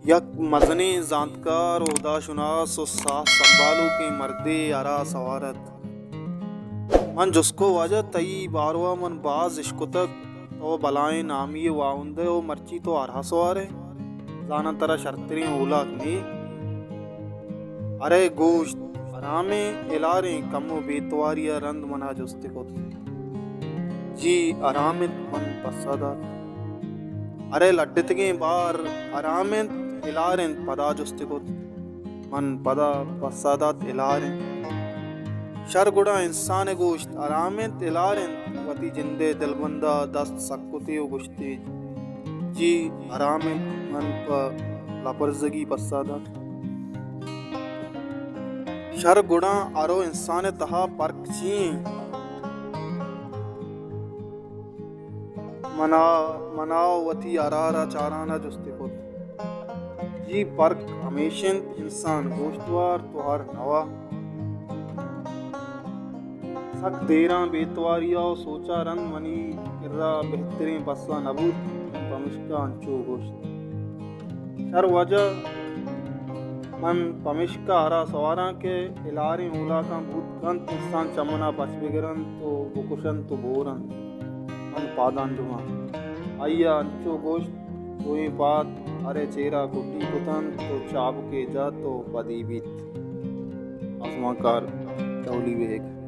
یک مزنیں زانتکار ءُ ہداشناس ءُ ساہ سنبھالوکیں مردے ہرا سوار ات۔ من جست کو، واجہ، تئی باروا من باز اشکتگ، تو بلائیں نامی ءِ واہندے ءُ مرچی تو ہرا سوار ئے؟ زاناں ترا شرتریں اولاک نے؟ ارے گوشت، ہرامیں ہلاریں کمو بے تواری ءَ رند منا جست کت۔ جی ہرام انت، من پسہ دات۔ ارے لڈتگیں بار ہرام انت، ہلار انت، پدا جست کت۔ من پدا پسہ دات، ہلار انت۔ شر گڑا انسان ءَ گوشت، ہرام انت، ہلار انت، وتی جندے دلبندا دست سک کتے ءُ گوشتے، جی ہرام انت، من پہ لپرزگی پسہ دات۔ شر گڑا ہر ءُ انسان ءِ تہا پرک چی انت؟ منا، منا وتی ہرار ءَ چاران ءَ جست کت۔ جی پرک ہمیش انت، انسان گوشت وار تو ہر نوا۔ سک دیراں بے تواری ءَ ءُ سوچ ءَ رند منی کرا بہتریں پسہ نہ بوت، من پمشکا انچو گوشت۔ شر واجہ، من پمشکا ہرا سواراں کہ ہلاریں اولاکاں بوت کنت، انسان چہ منا پچ بگرنت ءُ بکشنت ءُ بورنت۔ من پادان جماں۔ آئی ءَ انچو گوشت، دوئیں پاد ہر ءِ چیرا کڈی کتنت ءُ چابکے جت ءُ پدی بیت۔ آزمانکار ڈولی بیگ۔